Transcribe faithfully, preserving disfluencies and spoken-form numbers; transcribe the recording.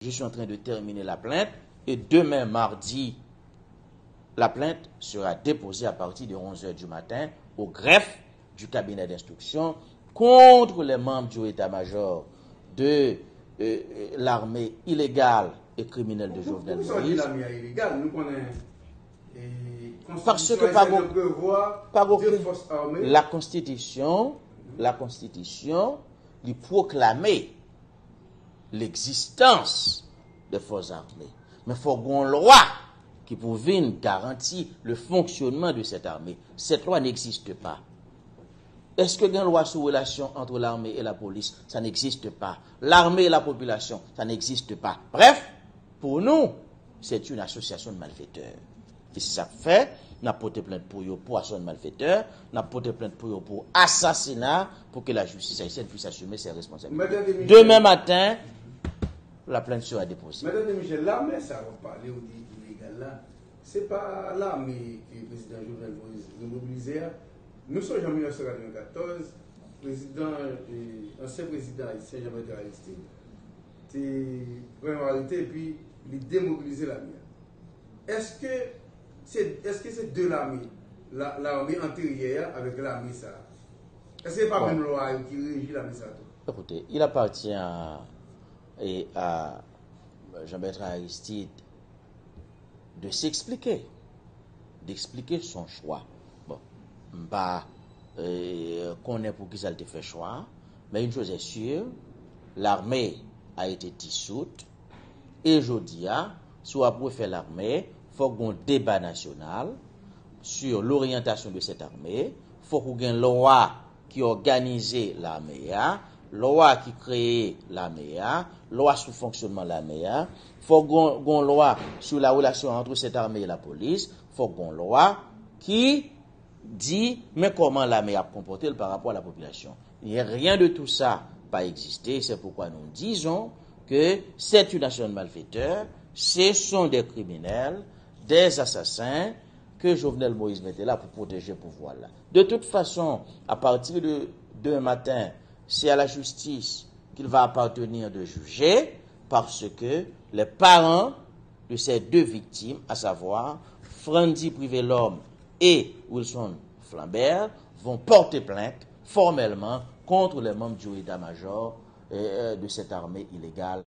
Je suis en train de terminer la plainte et demain, mardi, la plainte sera déposée à partir de onze heures du matin au greffe du cabinet d'instruction contre les membres du état-major de euh, euh, l'armée illégale et criminelle de Jovenel Moïse. Paske pa gen, pa gen okenn, la konstitisyon, la konstitisyon, li pwoklame legzistans de fòs ame. Men fò gen yon lwa ki pou vin garanti le fonctionnement de cette armée. Cette loi n'existe pas. Èske gen lwa sou relasyon entre l'armée et la police? Ça n'existe pas. L'armée et la population, ça n'existe pas. Bref, pour nous, c'est une association de malfaiteurs. E se sa k fè n ap pote plent pou yo pou asasina malfetè, n ap pote plent pou yo pou asasina, pour que la justice haïtienne puisse assumer ses responsabilités. Demain matin, la plainte sera déposée. Madan Michel, lame sa w ap pale, ou di ilegal la, se pa lame ke prezidan Jovenel Moïse remobilize a. Nou sonje an mil nèf san katrevenkatòz, prezidan, eh, ansyen prezidan ayisyen Jean Bertrand Aristide te pran yon arete epi li demobilize lame a. Èske se, èske se de lame, la, lame anteryè a avèk lame sa a? Èske se pa menm lwa yo ki reji lame sa a tou? Écoutez, il appartient à, et à Jean Bertrand Aristide de s'expliquer, d'expliquer son choix. Bon, m pa euh, konnen poukisa l te fè chwa a, men une chose est sûre, l'armée a été dissoute, e jodi a, si w ap refè lame, fòk gen yon deba nasyonal sur l'orientation de cette armée, fòk ou gen lwa ki òganize lame a, lwa ki kreye lame a, lwa sou fonksyonman lame a, fòk gen yon lwa sur la relation entre cette armée et la police, fòk gen yon lwa ki di men kòman lame ap konpòte l pa rapò a la popilasyon. Rien de tout ça pa egziste, c'est pourquoi nous disons que c'est une nation de malfaiteurs, ce sont des criminels, des assassins que Jovenel Moïse mete la pou pwoteje pouvwa l la. De toute façon, à partir de demain matin, c'est à la justice qu'il va appartenir de juger, parce que les parents de ces deux victimes, à savoir Frandy Privelhomme et Wilson Flambert, vont porter plainte formellement contre les membres du état-major euh, de cette armée illégale.